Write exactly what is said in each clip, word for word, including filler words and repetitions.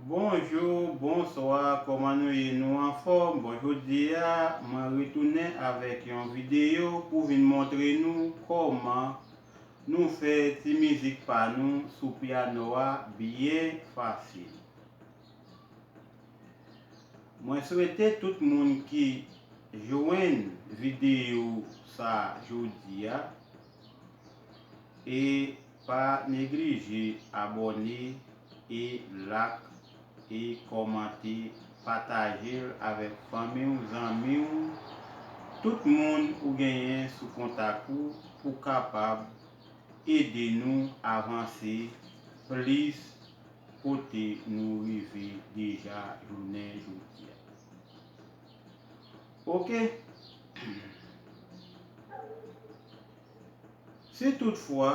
Bonjou, bonswa, kòman nou ye? Nou anfòm? Bon, jodi a, mwen retounen avèk yon videyo pou vin montre nou kòman nou fè ti mizik pa nou sou pyano a byen fasil. Mwen swete tout moun ki jwenn videyo sa jodi a, e pa neglije abòne e like e kòmante, pataje l avèk fanmi w, zanmi w, tout moun ou genyen sou kontak ou pou kapab ede nou avanse plis kote nou rive deja jounen jodi a. Oke. Si toutfwa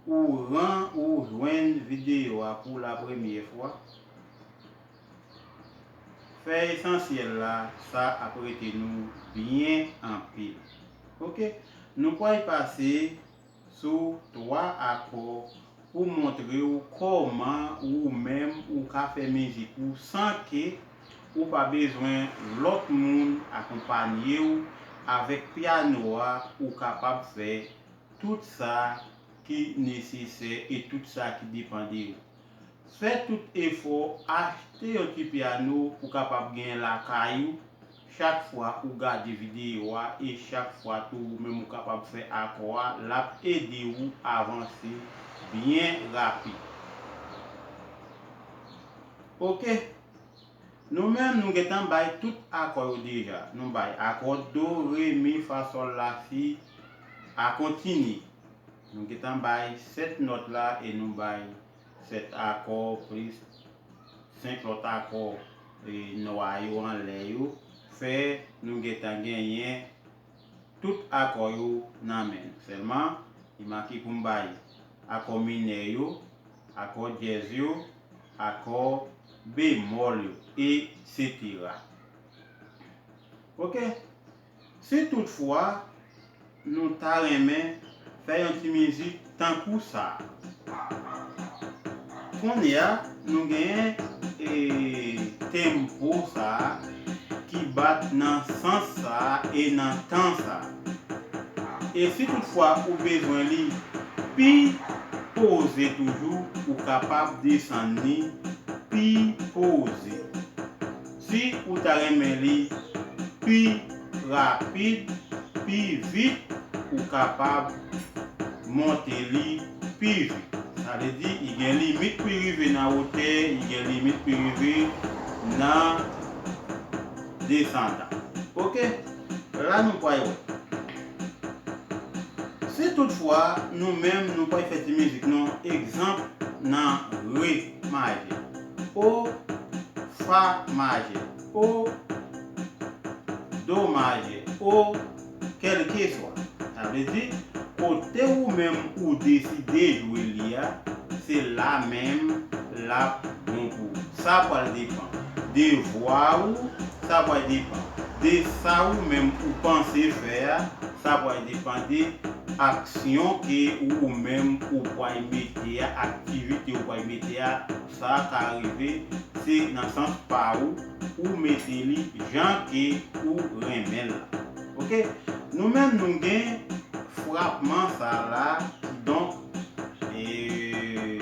ou ran ou jwenn videyo a pou la premyè fwa, fè esansyèl la, sa ap rete nou byen anpil. Oke, nou pral pase sou twa akò pou montre w kòman ou menm ou ka fè mizik ou san ke ou pa bezwen lòt moun akonpanye w. Avèk pyano a, ou kapab fè tout sa ki nesesè e tout sa ki depann de ou. Fè tout efò, achte yon ti pyano pou kapab gen lakay ou. Chak fwa ou gade videyo a e chak fwa tou ou menm ou kapab fè akò a, l ap ede ou avanse byen rapid. Oke. Nou menm, nou gentan bay tout akò yo deja. Nou bay akò do, re, mi, fa, sòl, la, si, a kontini. Nou gentan bay sèt nòt la e nou bay sèt akò plis senk lòt akò, e, nwa yo anlè yo. Fè nou gentan genyen tout akò yo nan men nou. Sèlman, li make pou m bay akò minè yo, akò dyèz yo, akò bemòl yo, etsetera. Oke? Si toutfwa nou ta renmen fè yon ti mizik tankou sa a. Kounye a, nou genyen, e, tempo sa a ki bat nan sans sa a e nan tan sa a. E si toutfwa ou bezwen li pi poze toujou, ou kapab desann li pi poze. Si ou ta renmen li pi rapid, pi vit, ou kapab monte li pi vit. Sa vle di, li gen limit pou li rive nan wotè, li gen limit pou li rive nan desandan. Oke? La nou pral wè. Si toutfwa nou menm nou pral fè ti mizik nou, egzanp nan re majè, o fa majè, o do majè, o kèlkeswa. Sa vle di, kote ou menm ou deside jwe li a, se la menm l ap bon pou ou. Sa pral depann de vwa ou, sa pral depann de sa ou menm ou panse fè a, sa pral depann de aksyon ke ou menm ou pral mete a, aktivite ou pral mete a, sa ka rive, se nan sans pa ou, ou mete li jan ke ou renmen l la. Oke? Nou menm nou gen frapman sa la, kidonk, e,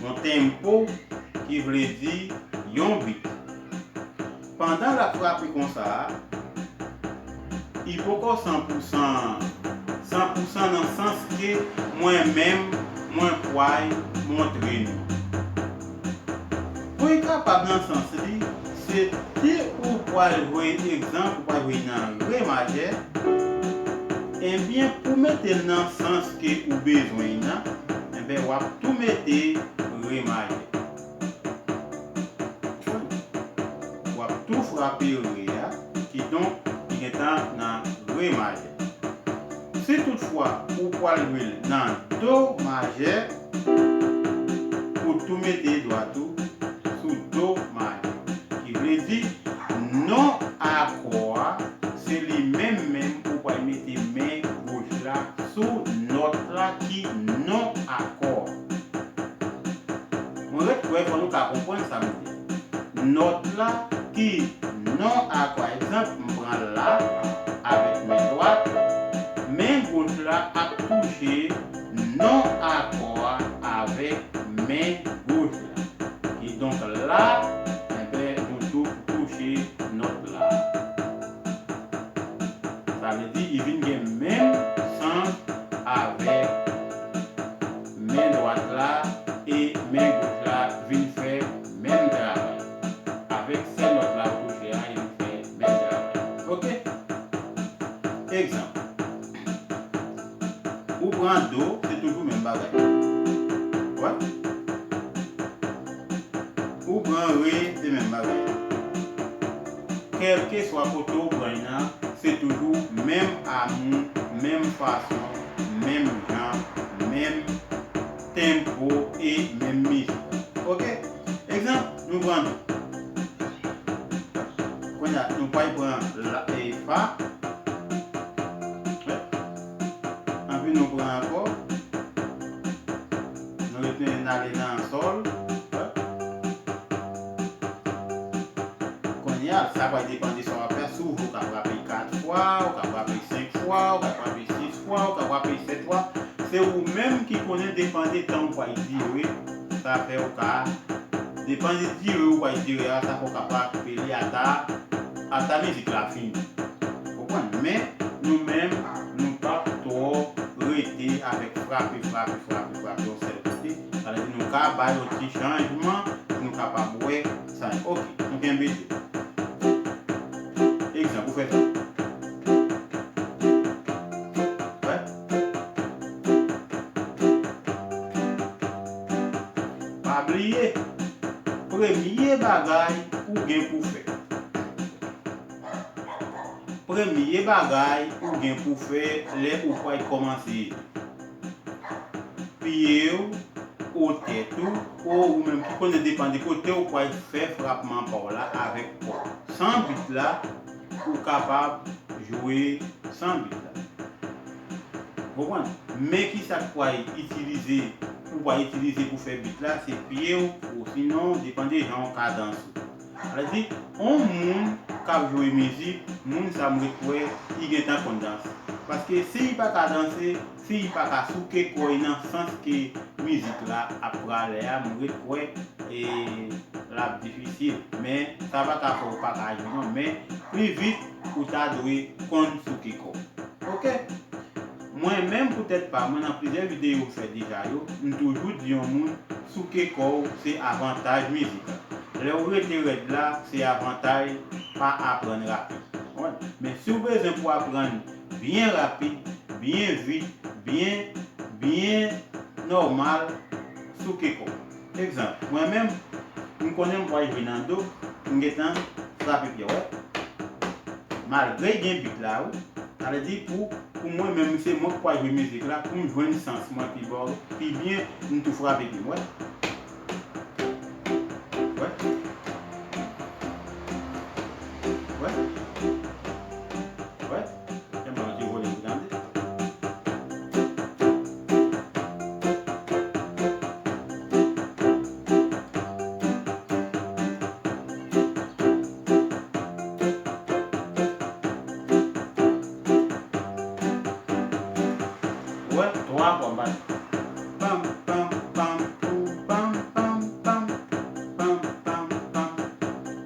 yon tempo, ki vle di yon bit. Pandan l ap frape konsa a, li poko san pou san, san pou san nan sans ke mwen menm, mwen pwal montre nou. Pou li kapab nan sans li, se te ou pwal jwe, egzanp, ou pwal jwe nan re majè, ebyen, pou mete l nan sans ke ou bezwen nan, enben, w ap tou mete re majè. W ap tou frape re a, kidonk, li gentan nan re majè. Si toutfwa ou pwal jwe l nan do majè, ou tou mete dwat ou sou do majè. Ki vle di, non akò a, se li menm menm ou pral mete men goch la sou nòt la ki non akò a. Mwen ret kwè fò nou ka konprann sa m di. Nòt la ki non akò a. Egzanp, m pran la avèk men dwat, men goch la ap touche non akò a avèk men goch la. Kidonk la, enben, nou tou touche nòt la. Sa vle di, li vin gen menm sans avèk men dwat la, e men goch la vin fè menm travay. Avèk sèl nòt la ou touche a, li vin fè menm travay. Oke? Egzanp. Ou pran do, se toujou menm bagay. Wè? Ou pran re, se menm bagay. Kèlkeswa kote ou pran l nan, se toujou menm amou, menm fason, menm jan, menm tenpo e menm mizik. Oke? Egzanp, nou pran do. Kounye a, nou pral pran la, e, fa. Anpi nou pran ankò. Nou retounen ale nan sòl. Kounye a, sa pral depann de sa w ap fè. Si w vle, ou ka frape l kat fwa, ou ka frape l senk fwa, ou ka frape l sis fwa, ou ka frape l sèt fwa. Se ou menm ki konnen, depann de tan ou pral dire. Sa fè ou ka, depann de dire ou pral dire a, sa fè ou ka frape li ata, ata mizik la fini. Konprann? Men, nou menm, nou p ap twò rete avèk frape, frape, frape, frape yon sèl kote. Sa vle di nou ka bay yon ti chanjman pou nou kapab wè sa. Oke, nou kenbe sou. Egzanp, ou fè sa. Wè? Pa bliye, premye bagay ou gen pou fè. Premye bagay ou gen pou fè lè ou pral kòmanse. Pye w, ou tèt ou, ou, ou menm ki konnen, depann de kote ou pral fè frapman pa w la avèk kò w. San bit la, ou kapab jwe san bit la. Konprann? Men kisa k pral itilize, ou pral itilize pou fè bit la, se pye w, ou sinon, depann de jan w ka danse. Sa vle di, yon moun k ap jwe mizik, moun sa m ret kwè, li gentan konn danse. Paske si li pa ka danse, si li pa ka souke kò l nan sans ke mizik la ap prale a, m ret kwè, e, l ap difisil. Men, sa pa ka fè w pa ka jwe non, men pli vit ou ta dwe konn souke kò w. Oke? Mwen menm, pou tèt pa mwen, nan plizyè videyo m fè deja yo, m toujou di yon moun, souke kò w se avantaj mizik la. Lè w rete rèd la, se avantaj pa aprann rapid. Konprann? Men si w bezwen pou aprann byen rapid, byen vit, byen, byen nòmal, souke kò w. Egzanp, mwen menm, m konnen m pral jwe nan do, m gentan frape pye, wè. Malgre gen bit la, wi. Sa vle di pou, pou mwen menm, se mwen k pral jwe mizik la, pou m jwenn sans mwen pi bon, pi byen, m tou frape pye m, wè. Wè. Wè. Wè. Fè m ba w ti volè pou tande. Wè, twa fwa m bat. Pam, pam, pam, pou, pam, pam, pam, pam, pam, pam, pam,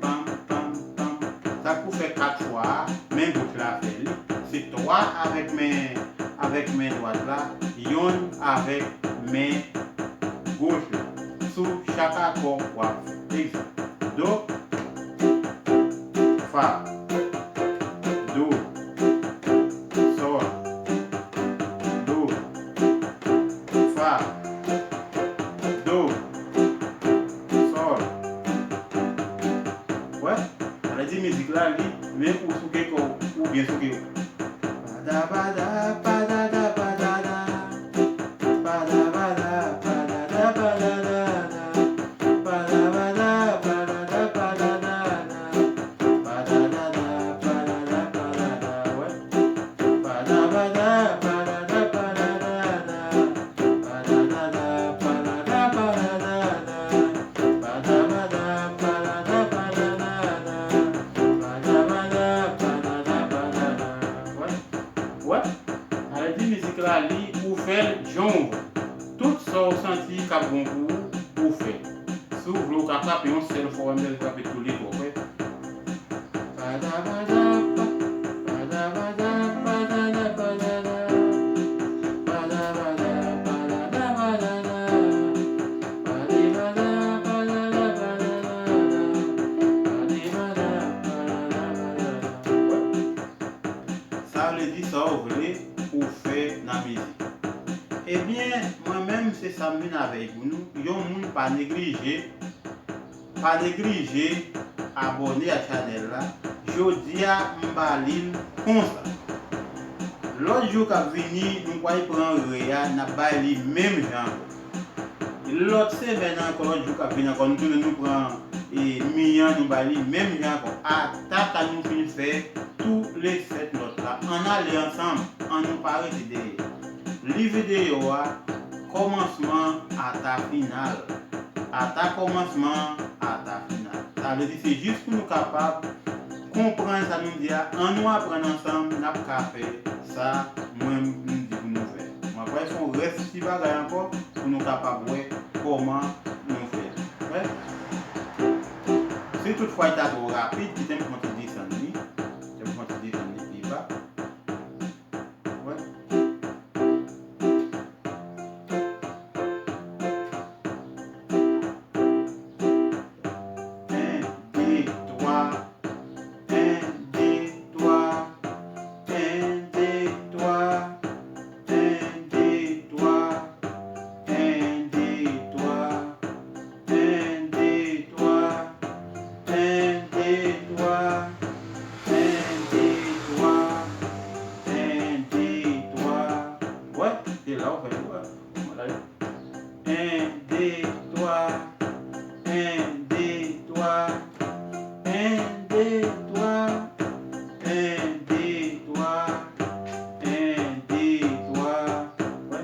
pam, pam, pam. Sa k pou fè kat fwa a, men goch la fè li. Se twa avèk men, avèk men dwat la, yonn avèk men goch la. Sou chak akò w ap fè. Egzanp, do, fa, do, sòl, do, fa, do, sòl. Wè, sa vle di mizik la, li, men ou souke kò w, ou byen souke. Pada, pada, pada, pada, pada. Pada, pada, pada, pada, pada. Pada, pada, pada, pada, pada. Pada, pada, pada, pada, pada. Wè. Pada, pada, pada, pada, pada. Pada, pada, pada, pada, pada, pada. Tout sa w santi k ap bon pou ou, ou fè. Si w vle, w ka frape yon sèl fwa, w pa bezwen frape tou le twa, w wè. Sa vle di sa w vle ou fè nan mizik. Ebyen, mwen menm se sa m vin avè l pou nou. Yon moun pa neglije, pa neglije abòne a chanèl la. Jodi a, m ba li l konsa. Lòt jou k ap vini, nou pral pran re a, n ap bay li menm jan ankò. Lòt semèn ankò, lòt jou k ap vini ankò, nou tounen nou pran e, mi an, nou bay li menm jan ankò. Ata ka nou fin fè tou le sèt lòt la. Ann ale ansanm, ann nou pa rete dèyè. Li videyo a, kòmansman ata final. Ata kòmansman, ata final. Sa vle di se jis pou nou kapab konprann sa nou di a. Ann nou aprann ansanm, n ap ka fè sa mwen m di pou nou fè. Mwen pral fè yon rès ti bagay ankò pou nou kapab wè kòman nou fè l. Wè? Si toutfwa li ta twò rapid, kite m fè yon ti desann li. Kite m fè yon ti desann li pi ba. Wè? En, de, twa. En, de, twa. En, de, twa. En, de, twa. En, de, twa. En, de, twa. En, de, twa. En, de, twa. En, de, twa. Wè, se la w fè l, wè. Kòman l ye? En, de, twa. En, de, twa. En, de, twa. En, de, twa. En, de, twa. Wè.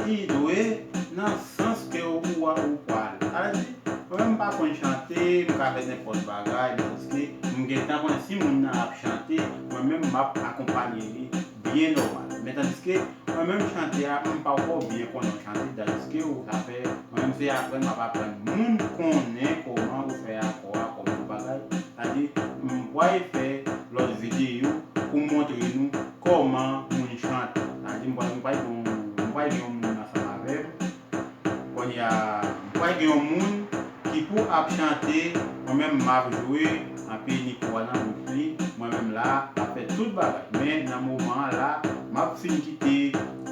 Li dwe nan sans ke ou, ou, ou pral. Sa vle di, mwen menm m pa konn chante, m ka fè nenpòt bagay, men paske m gentan konnen si moun nan ap chante, mwen menm m ap akonpanye li byen nòmal. Men tandiske mwen menm chante a, m pa ko byen konnen chante, tandiske ou sa fè, mwen menm se aprann m ap aprann. Moun konnen kòman ou fè akò a, kòman ou bagay. Sa di, m pral fè lòt videyo pou montre nou kòman moun chante. Sa di, m pral, m pral gen yon, m pral gen yon moun ansanm avè m. Kounye a, m pral gen yon moun ki pou ap chante, mwen menm m ap jwe, anpi Nico a nan bout li, mwen menm la, m ap fè tout bagay. Men nan moman an la, m ap fin kite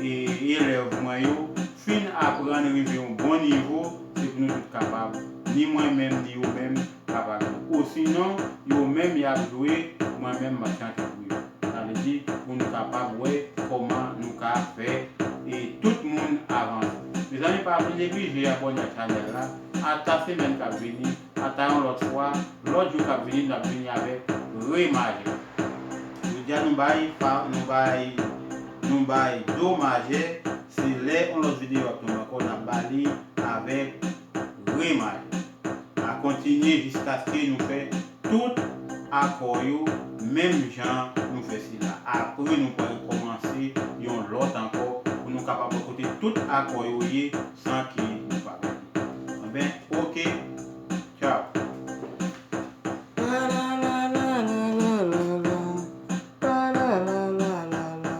e, elèv mwen yo fin aprann rive yon bon nivo, se pou nou tout kapab, ni mwen menm, ni yo menm, kapab jwe. Osinon, yo menm y ap jwe, mwen menm m ap chante pou yo. Sa vle di, pou nou kapab wè kòman nou ka fè e tout moun avanse. Mezanmi, pa bli neglije abòne ak chanèl la. Ata semèn k ap vini, ata yon lòt fwa, lòt jou k ap vini, n ap vini avèk re majè. Jodi a nou bay, pa, nou bay, nou bay do majè, se lè yon lòt videyo ap tonbe ankò, n ap ba li avèk re majè. A kontinye jiskaske nou fè tout akò yo menm jan nou fè sila. Apre, nou pral rekòmanse yon lòt ankò pou nou kapab wè kote tout akò yo ye san ke nou pa pèdi. Enben, oke,